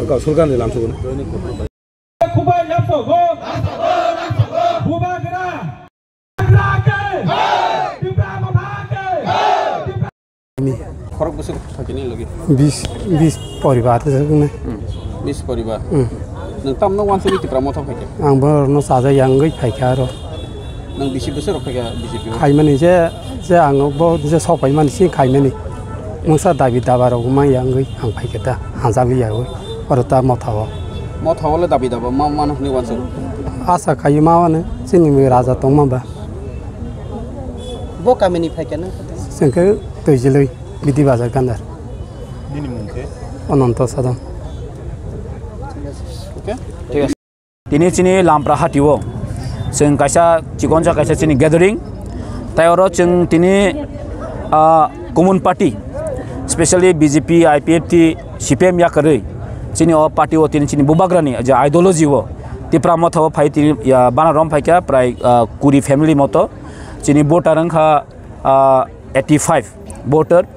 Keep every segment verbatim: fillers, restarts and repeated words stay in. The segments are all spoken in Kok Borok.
Gausul Gandhi lamsogo. Khumbai lamsogo. Bubagra. Bubagra ke. Tipra Motha ke. Khorok bwswk phaikhe nini logi? Bis, bis poribar se wngnai. Hmm. Bis poribar. Hmm. Nwng tamno wansugwi Tipra Motha phaikhe? Ang borokno chaja yangwi phaikha aro. Nwng bisi bwswk rok phaikha B J P o? Khaimani je, je ang bo je sok paimani si khaimani. Mungsa dabi daba rok manya wngwi ang phaikha da, hamjakli yawi. Oro ta Motha o. Motha o le dabi daba ma mano hwnwi wansuk? Asa khaio ma mano, chini raja tongma ba. Bo kamini phaikha nang? Chwng khe Twijlwi, Bidi Bazar Gandar. Nini mung khe? Ananto Sadam. Okay? Thik ase. Tini chini Lampra Hati o chwng kaisa chikonsa kaisa chini gathering. Tai oro chwng tini, ah, Kumun Party, specially B J P, I P F T, C P M yakarwi chini o party o tini chini Bubagrani je ideology o Tipra Motha o phai tini, ya, bana rom phaikha prai, ah, kuri family moto. Chini voter wngkha, ah, eighty five voter.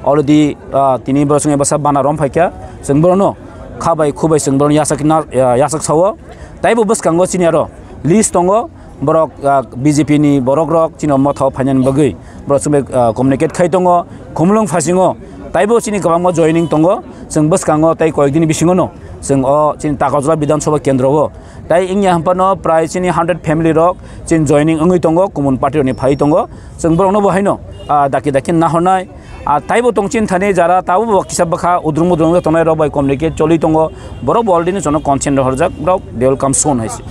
Already, ah, tini borok chwng bwsa bana rom phaikha. Chwng borokno khabai khubai chwng borokno yachak na, ah, yachak sao. Taibo bwskango chini aro list tongo. Borok, ah, B J P ni borok rok chini Motha o phainani bagwi borok chwng bai, ah, communicate khai tongo. Khumulwng phasingo taibo chini kwbangma joining tongo. Chwng bwskango tai koyekdini bisingono chwng o chini Takarjala Bidhan Sabha Kendro o Tai wngya hwnphano prai chini hundred family rok chini joining wngwi tongo, Kumun party rokni phaiwi tongo. Chwng borokno bo haino, ah, daki daki nahornai. Ah, taibo tong chini thani jara tabuk bo kisa bwkha udrung mudrung wngwi tongnai rok bai communicate choli tongo. Borok bo already no jono consent rohorjak, borok they will come soon hai se.